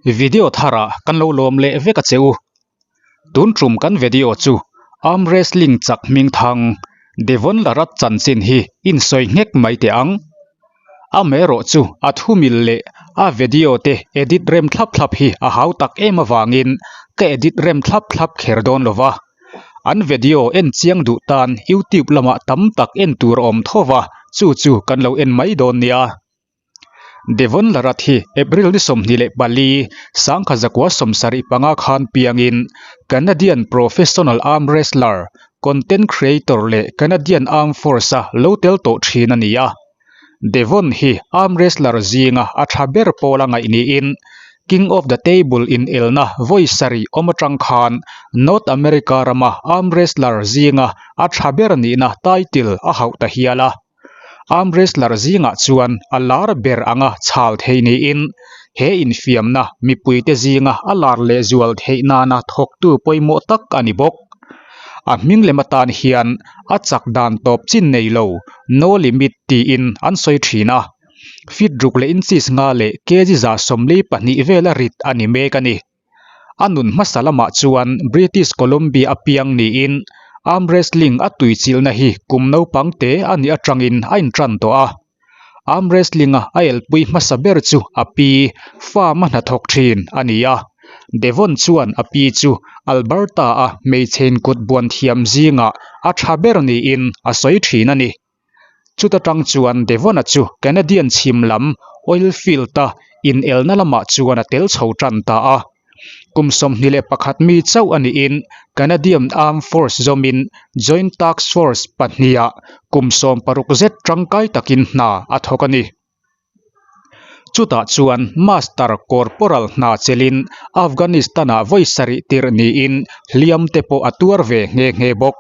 Video tharah kan lo lawm leh vek a che u. Tun tum kan video chu arm wrestling chak hming thang Devon Larratt chanchin hi insawi nghek mai teh ang. Amaherawh chu a thu mil leh a video te edit rem thlap thlap hi a hau tak em avangin ka edit rem thlap thlap kher dawn lo va. An video en chiang duh tan YouTube lamah tam tak en tur a awm tho va, chu chu kan lo en mai dawn nia. Devon Larratt hi April ni 24, 1975 khan piangin Canadian professional arm wrestler, content creator leh Canadian Armed Force-a lo tel tawh thin a ni a. Devon hi arm wrestler zinga a tha ber pawl a ngaih niin King of the Table inelna vawi sarih awm atang khan North America rama arm wrestler zinga a tha ber nihna title a hauh ta hial a. Arm wrestler zingah chuan a lar ber anga chhal thei niin he infiamna mipuite zinga a lar lehzual theih nana thawktu pawimawh tak a ni bawk. A hming lem atan hian a chak dan tawp chin nei lo, no limit, tiin an sawi thin a. Feet ruk leh inches nga leh kg 142 vela rit a ni mek a ni. A nun hmasa lamah chuan British Columbia a piang niin arm wrestling a tuichilhna hi kum naupang te a nih atangin a intan tawh a. Arm wrestling-a a elpui hmasa ber chu a pi, farm a hnathawk thin a ni a. Devon chuan a pi chu Alberta-a hmeichhe inkut buan thiam zingah a tha ber niin a sawi thin a ni. Chuta tang chuan Devon-a chu Canadian chhim lam oil field-a inelna lamah chuan a tel chho tan ta a. Kum 21 mi chauh a niin Canadian Armed Force zawmin Joint Task Force pahniha kum 60 zet tangkai takin hna a thawk a ni. Chutah chuan Master Corporal hna chelin Afghanistan-ah vawi sarih tirh niin hliam te pawh a tuar ve nghe nghe bawk.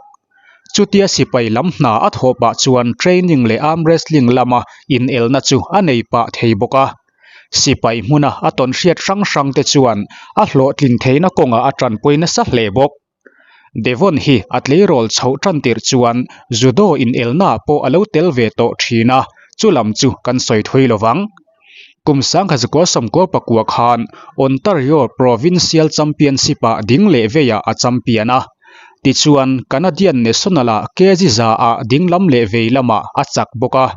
Chutia sipai lam hna a thawh pah chuan training leh arm wrestling lama inelna chu a nei pah thei bawk a. Sipai hmuna a tawnhriat hrang hrang te chuan a hlawhtlin theihna kawngah a tanpui nasa hle bawk. Devon hi a tleirawl chhoh tan tirh chuan judo inelnaah pawh a lo tel ve tawh thin a, chu lam chu kan sawi thui lo vang. Kum 1999 khan Ontario Provincial Championship-ah ding leh veiah a champion a, tichuan Canadian National-ah kg za-ah ding lam leh vei lamah a chak bawk a.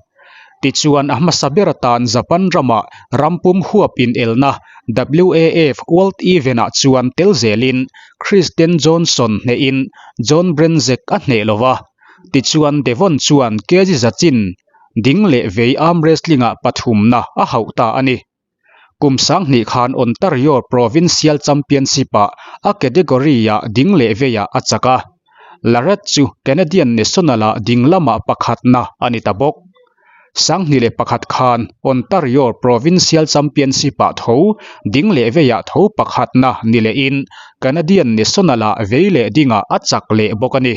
Tichuan a hmasa ber atan Japan ramah rampum huap inelna WAF World Event-ah chuan tel zelin Kristen Johnson hnehin John Brenzek a hneh lo va. Tichuan Devon chuan kg zachin ding leh vei arm wrestling-ah pathumna a hauh ta a ni. Kum 2000 khan Ontario Provincial Championship-ah a category-ah ding leh veiah a chak a. Larratt chu Canadian National-ah ding lamah pakhatna a ni ta bawk. 2001 khan Ontario Provincial Championship-ah tho ding leh veiah tho pakhatna ni lehin Canadian National-ah vei leh dingah a chak leh bawk a ni.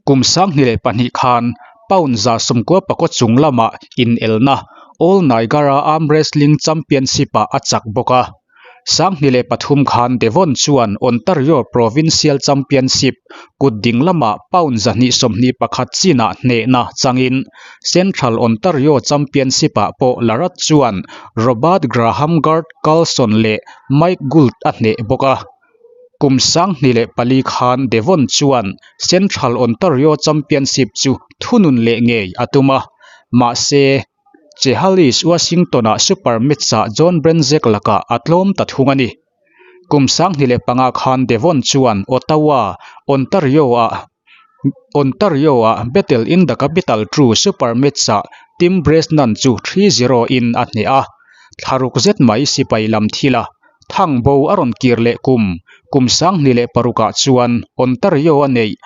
Kum 2002 khan pound 94 chung lamah inelna All Niagara Arm Wrestling Championship-ah a chak bawk a. 2003 khan Devon chuan Ontario Provincial Championship kut ding lamah pound 221 chinah hnehna changin Central Ontario Championship-ah pawh Larratt chuan Robert Graham Gert Carlson leh Mike Gould a hneh bawk a. Kum 2004 khan Devon chuan Central Ontario Championship chu thunun leh ngei a tum a, mahse Chehalis Washington-ah Super Match-ah John Brenzek lakah a tlawm ta thung a ni. Kum 2005 khan Devon chuan Ottawa, Ontario-ah Ontario-ah Battle in the Capital True Super Match-ah Tim Bresnan chu 3-0 in a hneh a, thlaruk zet mai sipai lam thil a Thang bo a rawn kir leh kum kum 2006 ah chuan Ontario a neih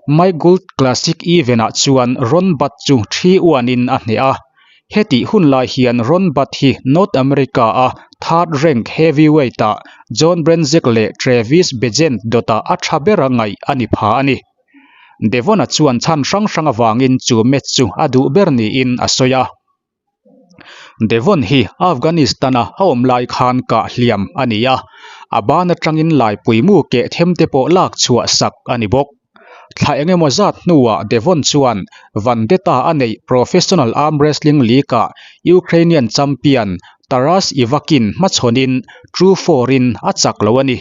Mike Gould Classic Event ah chuan Ron Budd chu 3-1 in a hneh a. Hetih hun lai hian Ron Budd hi North America a third rank heavyweight ah John Brenzek leh Travis Bagent dawtah a tha bera ngaih a ni pha a ni. Devon-a chuan chhan hrang hrang avangin chu match chu a duh ber niin a sawi a. Devon hi Afghanistan-a a awm lai khan kah hliam a ni a, a ban atangin laipui mu keh them te pawh lak chhuah sak a ni bawk. Thla eng emaw zat hnuah Devon chuan Vendetta a neih Professional Arm Wrestling League-ah Ukrainian champion Taras Ivakin hmachhawnin two four-in a chak lo a ni.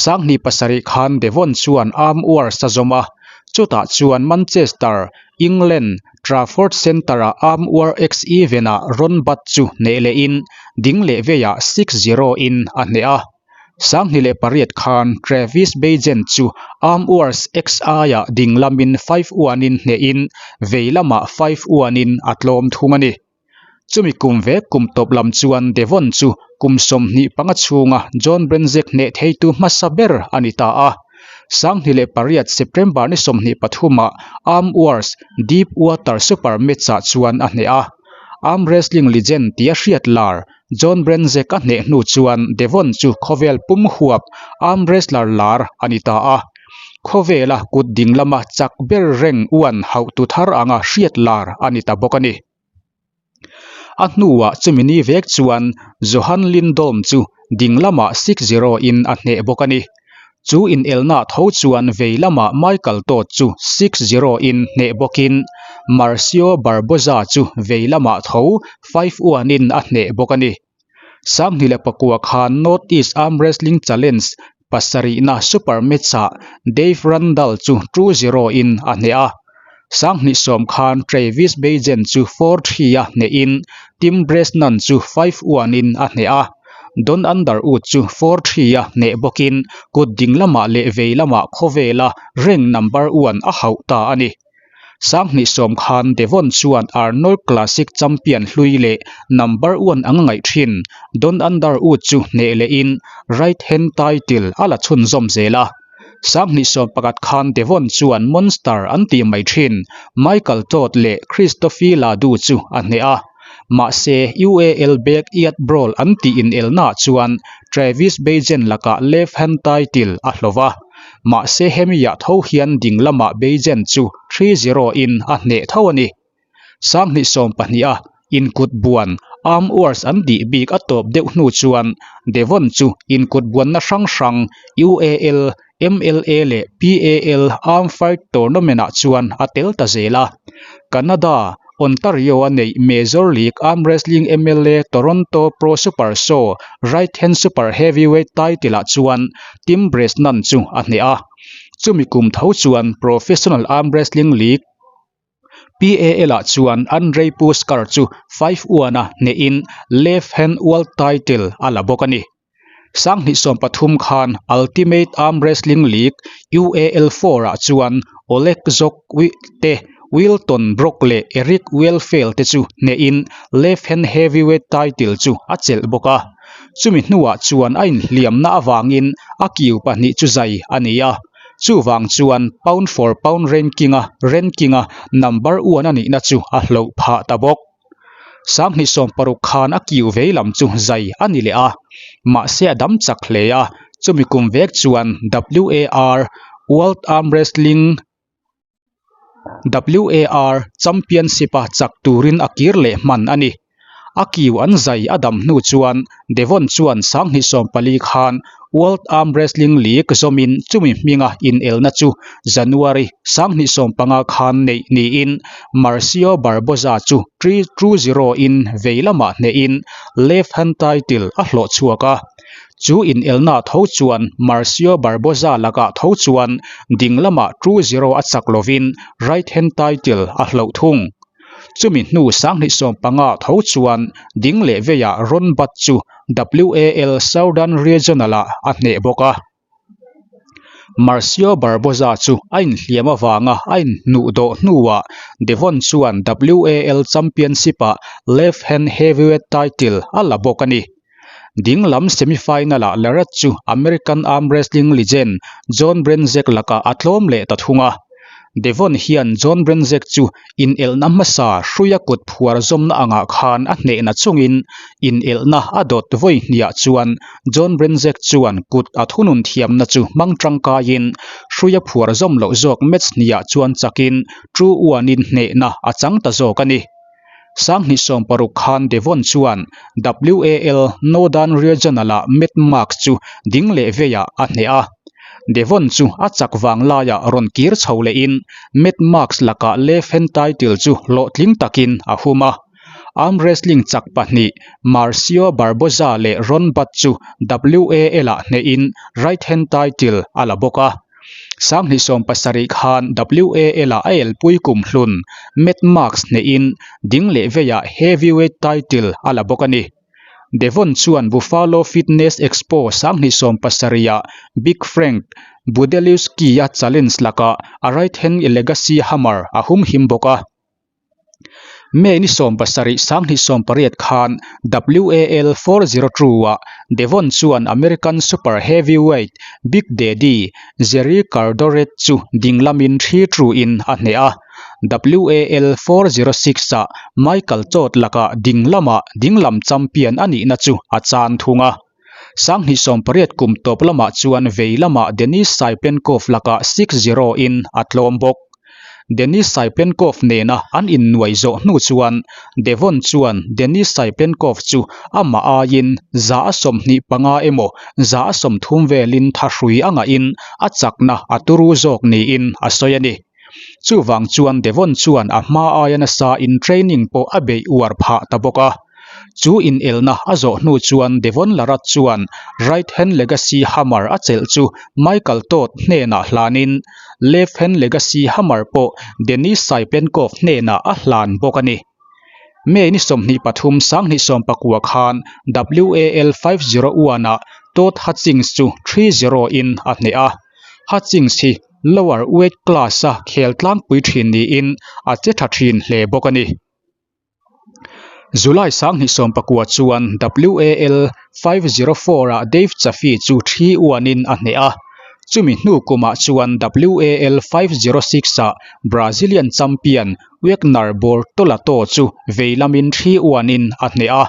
Sanghnih pasarih khan Devon chuan Arm Wars a zawm a, chutah chuan Manchester, England, Trafford Centre-a Arm War X event-ah Ron Budd chu hneh lehin ding leh veiah 6-0-in a hneh a. 2008 khan Travis Bagent chu Arm Wars XI-ah ding lamin 5-1-in hnehin vei lamah 5-1-in a tlawm thung a ni. Chumi kum ve kum tawp lam chuan Devon chu kum 25 chhunga John Brenzek hneh theitu hmasa ber a ni ta a. 2008 September ni 23-ah Arm Wars Deep Water Super Match-ah chuan a hneh a. Arm wrestling legend tia hriat lar John Brenzek a hneh hnu chuan Devon chu khawvel pum huap arm wrestler lar a ni ta a. Khawvela kut ding lama chak ber reng uan hauhtu thar anga hriat lar a ni ta bawk a ni. A hnuah chumi ni vek chuan Johan Lindholm chu ding lamah 6-0 in a hneh bawk a ni. Chu inelna tho chuan vei lamah Michael Todd chu 6-0 in hneh bawkin Marcio Barboza chu vei lamah tho 5-1 in a hneh bawk a ni. 2009 khan North East Arm Wrestling Challenge pasarihna Super Match-ah Dave Randall chu 2-0 in a hneh a. 2010 khan Travis Bagent chu 4-3 a hnehin Tim Bresnan chu 5-1 in a hneh a. Don Underwood chu 4-3 a hneh bawkin kut ding lamah leh vei lamah khawvela rank number one a hauh ta a ni. 2010 khan Devon chuan Arnold Classic champion hlui leh number one anga ngaih thin Don Underwood chu hneh lehin right hand title a la chhunzawm zel a. 2011 khan Devon chuan Monster an tih mai thin Michael Todd leh Christophe Ladu chu a hneh a. Mahse, UAL Back Yard Brawl an tih inelnaah chuan Travis Bagent lakah left hand title a hlawh a. Mahse hemiah tho hian ding lamah Bagent chu 3-0 in a hneh tho a ni. 2012 a inkut buan Arm Wars an tih bik a tawp deuh hnu chuan Devon chu inkut buanna hrang hrang UAL, MLA leh PAL Arm Fight Tournament-ah chuan a tel ta zel a. Canada, Ontario-a neih Major League Arm Wrestling MLA Toronto Pro Super Show Right Hand Super Heavyweight title-ah chuan Tim Bresnan chu a hneh a. Chumi kum tho chuan Professional Arm Wrestling League, PAL-ah chuan Andrei Pushkar chu 5-1 a hnehin Left Hand World Title a la bawk a ni. 2013 khan Ultimate Arm Wrestling League, UAL 4-ah chuan Oleg Zhok te, Wilton Brock leh Eric Welfel te chu hnehin Left Hand Heavyweight Title chu a chelh bawk a. Chumi hnuah chuan a inhliamna avangin a kiu pahnih chu zai a ni a. Chuvang chuan pound for pound ranking-a ranking-a number one a nihna chu a hloh phah ta bawk. 2016 khan a kiu vei lam chu zai a ni leh a, mahse a dam chak hle a, chumi kum vek chuan WAR, World Arm Wrestling, WAR, Championship-a chak turin a kir leh hman a ni. A kiu an zai a dam hnu chuan Devon chuan 2014 khan World Arm Wrestling League zawmin chumi hminga inelna chu January 2015 khan neih niin Marcio Barboza chu 3-0 in vei lamah hnehin left hand title a hlawh chhuak a. Chu inelna tho chuan Marcio Barboza lakah tho chuan ding lamah 2-0 a chak lovin right hand title a hloh thung. Chumi hnu 2015 tho chuan ding leh veiah Ron Budd chu WAL Southern Regional-ah a hneh bawk a. Marcio Barboza chu a inhliam avanga a inhnuh dawh hnuah Devon chuan WAL Championship-ah left hand heavyweight title a la bawk a ni. Ding lam semi-final-ah Larratt chu American arm wrestling legend John Brenzek lakah a tlawm leh ta thung a. Devon hian John Brenzek chu inelna hmasa hruia kut phuar zawmna angah khan a hnehna chungin inelna a dawt vawi hniah chuan John Brenzek chuan kut a thunun thiamna chu hmang tangkaiin hruia phuar zawm loh zawk match hniah chuan chakin 2-1 in hnehna a chang ta zawk a ni. 2016 khan Devon chuan WAL Northern Regional-ah Matt Marks chu ding leh veiah a hneh a. Devon chu a chak vang laiah rawn kir chho lehin Matt Marks lakah left hand title chu hlawhtling takin a hum a. Arm wrestling chak pahnih Marcio Barboza leh Ron Budd chu WAL-ah hnehin right hand title a la bawk a. 2017 khan WAL-ah a elpui kumhlun Matt Marks hnehin ding leh veiah heavyweight title a la bawk a ni. Devon chuan Buffalo Fitness Expo 2017-ah Big Frank Budelewski-a challenge lakah a right hand Legacy Hammer a humhim bawk a. May ni 17 2018 khan WAL 402-ah Devon chuan American super heavyweight Big Daddy Jerry Cardoret chu dinglamin thi truin a hneh a. WAL 406-ah Michael Todd lakah dinglamah dinglam champion a nihna chu a chan thung a. 2018 kum tawp lamah chuan vei lamah Denis Cyplenkov lakah 6-0 in a tlawm bawk. Denis Cyplenkov nena an innuai zawh hnu chuan Devon chuan Denis Cyplenkov chu amah aiin 125 emaw 130 velin thahrui a ngahin a chakna a turu zawk niin a sawi a ni. Chuvang chuan Devon chuan a hma aia nasa in training pawh a beih uar phah ta bawk a. Chu inelna a zawh hnu chuan Devon Larratt chuan right hand legacy hammer a chelh chu Michael Todd hnenah hlanin left hand legacy hammer pawh Denis Cyplenkov hnenah a hlan bawk a ni. May ni 23 2019 khan WAL 501 ah Todd Hutchings chu 3-0 in a hneh a. Hutchings hi lower weight class a khel tlangpui thin niin a che tha thin hle bawk a ni. July 2019 chuan WAL 504 ah Dave Chaffee chu thi uanin a hneh a. Chumi hnu kumah chuan WAL 506 ah Brazilian champion Wagner Bortolato chu vei lamin thi uanin a hneh a.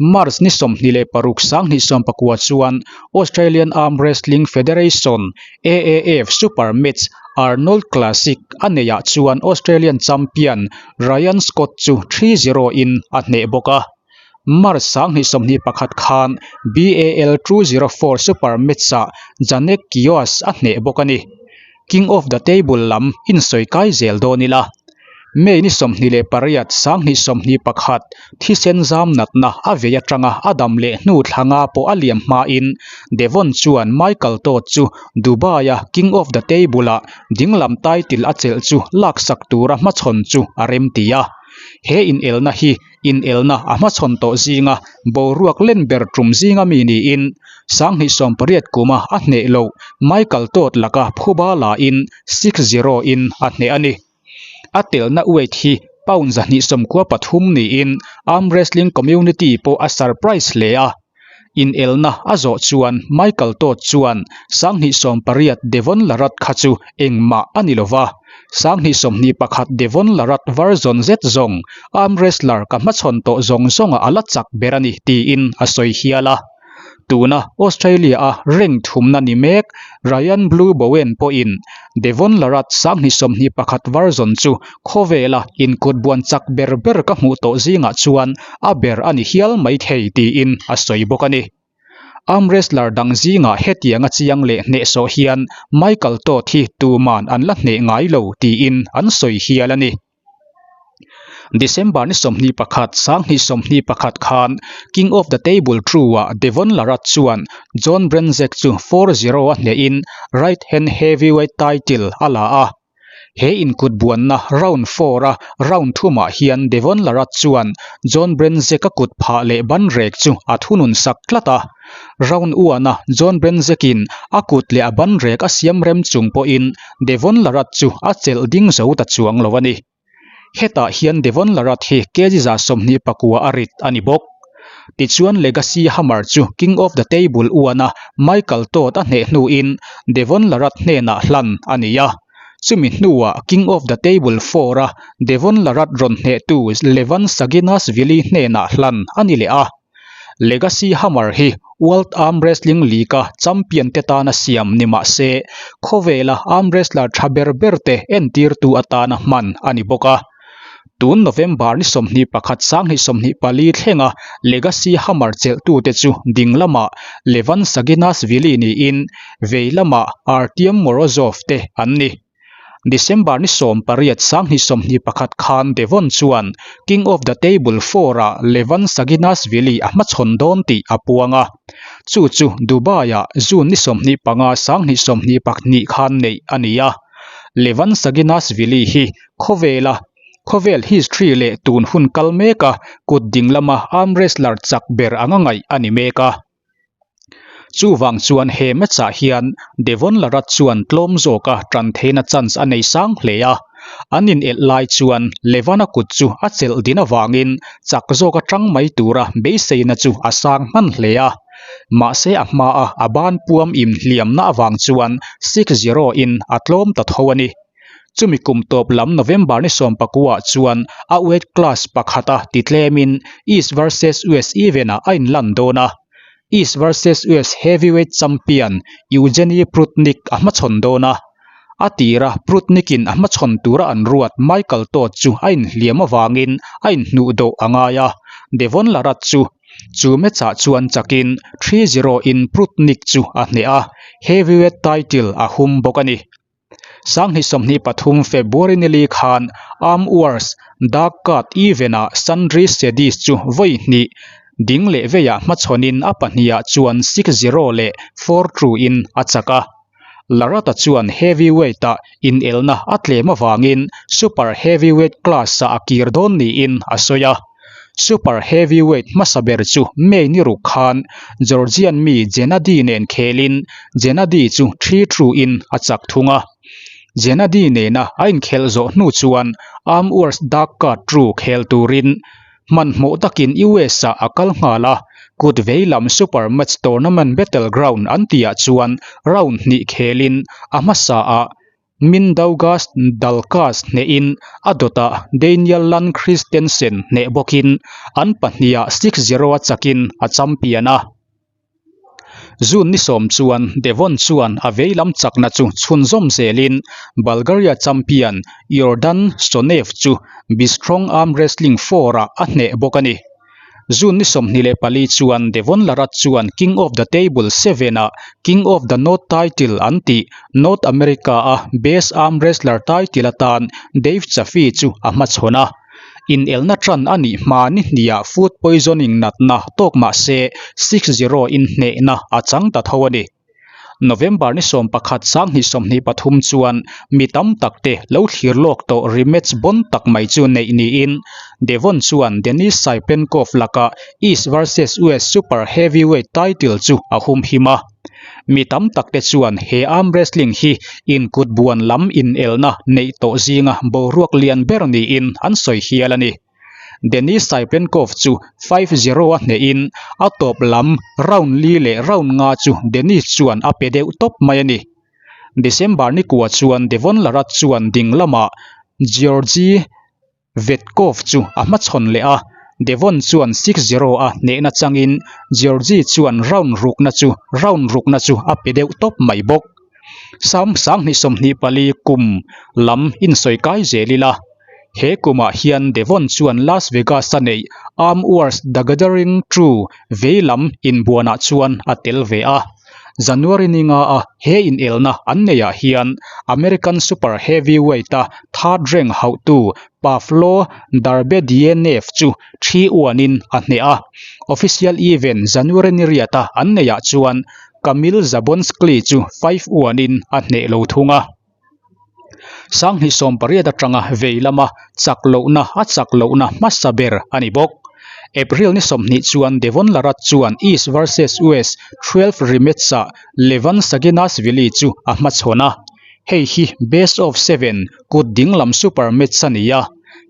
March ni 26 2019 chuan Australian Arm Wrestling Federation, AAF, Super Match Arnold Classic a neihah chuan Australian champion Ryan Scott chu 3-0 in a hneh bawk a. March 2021 khan BAL 204 Super Match-ah Janek Kioas a hneh bawk a ni. King of the Table lam insawi kai zel dawn ila. May ni 28 2021 thisen zam natna a vei atanga a dam leh hnu thlanga pawh a liam hmain Devon chuan Michael Todd chu Dubai-a King of the Table-ah dinglam title a chelh chu laksak tura hmachhawn chu a remti a. He inelna hi inelna a hmachhawn tawh zinga boruak len ber tum zinga mi niin 2018 kuma a hneh loh Michael Todd laka phuba lain 6-0 in a hneh a ni. A telna weight hi pound 293 niin arm wrestling community pawh a surprise hle a. Inelna a zawh chuan Michael Todd chuan 2018 Devon Larratt kha chu engmah a ni lova, 2021 Devon Larratt version zet zawng arm wrestler ka hmachhawn tawh zawng zawngah a la chak ber a ni tiin a sawi hial a. Tuna Australia-a rank thumna ni mek Ryan Blue Bowen pawhin Devon Larratt 2021 version chu khawvela inkutbuan chak ber ber ka hmuh tawh zingah chuan a ber a ni hial mai thei tiin a sawi bawk a ni. Arm wrestler dang zingah hetianga chiang leh hnehsawh hian Michael Todd hi tuman an la hneh ngai lo tiin an sawi hial a ni. December ni 21 2021 khan King of the Table 2-ah Devon Larratt chuan John Brenzek chu 4-0 a hnehin right hand heavyweight title a la a. He inkut buanna round 4 a round thumah hian Devon Larratt chuan John Brenzek a kut phah leh ban rek chu a thunun sak tlat a. Round 1 a John Brenzek-in a kut leh a ban rek a siam rem chung pawhin Devon Larratt chu a chelh ding zo ta chuang lo a ni. Hetah hian Devon Larratt hi kg 29 a rit a ni bawk. Tichuan Legacy Hammer chu King of the Table 1 a Michael Todd a hneh hnuin Devon Larratt hnenah hlan a ni a. Chumi hnuah King of the Table 4 a Devon Larratt rawn hnehtu Levan Saginashvili hnenah hlan a ni leh a. Legacy Hammer hi World Arm Wrestling League-a champion te tana siam ni mah se, khawvela arm wrestler tha ber ber te entirtu atana hman a ni bawk a. Tun November ni 21 2024 thlenga Legacy Hammer chelhtute chu ding lamah Levan Saginashvili niin vei lamah Artyom Morozov te an ni. December ni 18 2021 khan Devon chuan King of the Table four-ah Levan Saginashvili a hmachhawn dawn tih a puang a. Chu chu Dubai-ah June ni 25 2022 khan neih a ni a. Levan Saginashvili hi khawvela khawvel history leh tun hun kal mek a kut ding lama arm wrestler chak ber anga ngaih a ni mek a. Chuvang chuan he match ah hian Devon Larratt chuan tlawm zawka tan theihna chance a nei sang hle a. An inelh lai chuan Levan-a kut chu a chelh din avangin chak zawka tang mai tura beiseina chu a sang hman hle a. Mahse a hmaa a ban puam inhliamna avang chuan 6-0 in a tlawm ta tho a ni. Chumi kum tawp lam November ni sawmpakuah chuan a weight class pakhata ti tlemin East versus West event-ah a inlan dawn a. East versus West heavyweight champion Eugeny Prudnyk a hmachhawn dawn a. A tira Prudnyk-in a hmachhawn tura an ruat Michael Todd chu a inhliam avangin a inhnuhdawh a ngai a, Devon Larratt chu Chu match-ah chuan chakin 3-0 in Prudnyk chu a hneh a, heavyweight title a hum bawk a ni. 2023 February nili khan Arm Wars Dark Card event-ah Sandri Sedis chu vawi hnih ding leh veiah hmachhawnin a pahnihah chuan 6-0 leh 4-2 in a chak a. Larratt-a chuan heavyweight-ah inelna a tlem avangin super heavyweight class-ah a kir dawn niin a sawi a. Super heavyweight hmasa ber chu May ni ruk khan Georgian mi Gennady nen khelin Gennady chu 3-2 in a chak thung a. Gennady nena a inkhelh zawh hnu chuan Arm Wars Dark Card 2 khel turin hmanhmawh takin US-ah a kal nghal a, kut veilam Super Match Tournament Battleground an tihah chuan round hnih khelin a hmasaah Mindaugas Dalkas hnehin a dawtah Daniel Lund Christensen hneh bawkin an pahnihah 6-0 a chakin a champion a. June ni sawm chuan Devon chuan a veilam chakna chu chhunzawm zelin Bulgaria champion Yordan Stonev chu Bistrong Arm Wrestling four-ah a hneh bawk a ni. June ni 24 chuan Devon Larratt chuan King of the Table seven-ah King of the North title an tih North America-a Best Arm Wrestler title atan Dave Chaffee chu a hmachhawn a. Inelna tan a nih hma ni hniah food poisoning natna tawk mah se 6-0 in hnehna a chang ta tho a ni. November ni 11 2023 chuan mi tam tak te lo thlir lawk tawh rematch bawn tak mai chu neih niin Devon chuan Denis Cyplenkov lakah East versus West Super Heavyweight title chu a humhim a. Mi tam tak te chuan he arm wrestling hi inkut buan lam inelna neih tawh zinga boruak lian ber niin an sawi hial a ni. Denis Cyplenkov chu 5-0 a hnehin a tawp lam round li leh round nga chu Denis chuan a pe deuh tawp mai a ni. December ni kua chuan Devon Larratt chuan ding lamah Georgi Vetkov chu a hmachhawn leh a, Devon chuan 6-0 a hnehna changin Georgi chuan round rukna chu round rukna chu a pe deuh tawp mai bawk. Sam 2024 kum lam insawi kai zel ila, he kumah hian Devon chuan Las Vegas-a neih Arm Wars The Gathering 2 vei lam inbuanah chuan a tel ve a. January ni nga a he inelna an neihah hian American super heavyweight-a third rank hauhtu Pavlo Derbedyenyev chu thi uanin a hneh a. Official event January ni riata an neihah chuan Kamil Zabonskly chu five uanin a hneh lo thung a. 2018 atanga vei lama chak lohna a chak lohna hmasa ber a ni bawk. April ni 20 chuan Devon Larratt chuan East versus West 12 rematch-ah Levan Saginashvili chu a hmachhawn a. Hei hi best of seven kut dinglam super match a ni a.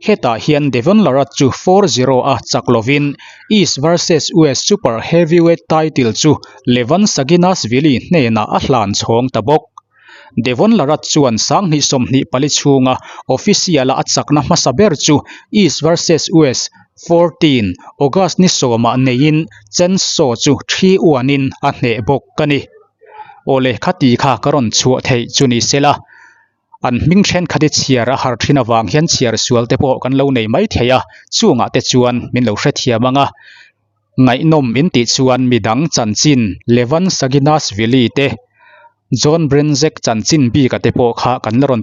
Hetah hian Devon Larratt chu 4-0 a chak lovin East versus West super heavyweight title chu Levan Saginashvili hnenah a hlan chhawng ta bawk. Devon Larratt chuan 2024 chhunga official-a a chakna hmasa ber chu East versus West 14 August ni sawmah neiin Chen Shaw chu thi uanin a hneh bawk a ni. Awle khati kha ka rawn chhuah theih chu ni sela. An hming thenkhat hi chhiar a har thin avang hian chhiar sual te pawh kan lo nei mai thei a, chungah te chuan min lo hrethiam ang a. Ngaihnawm in tih chuan midang chanchin Levan Saginashvili te, John Brenzek chanchin bik a te pawh kha kan la rawn ti.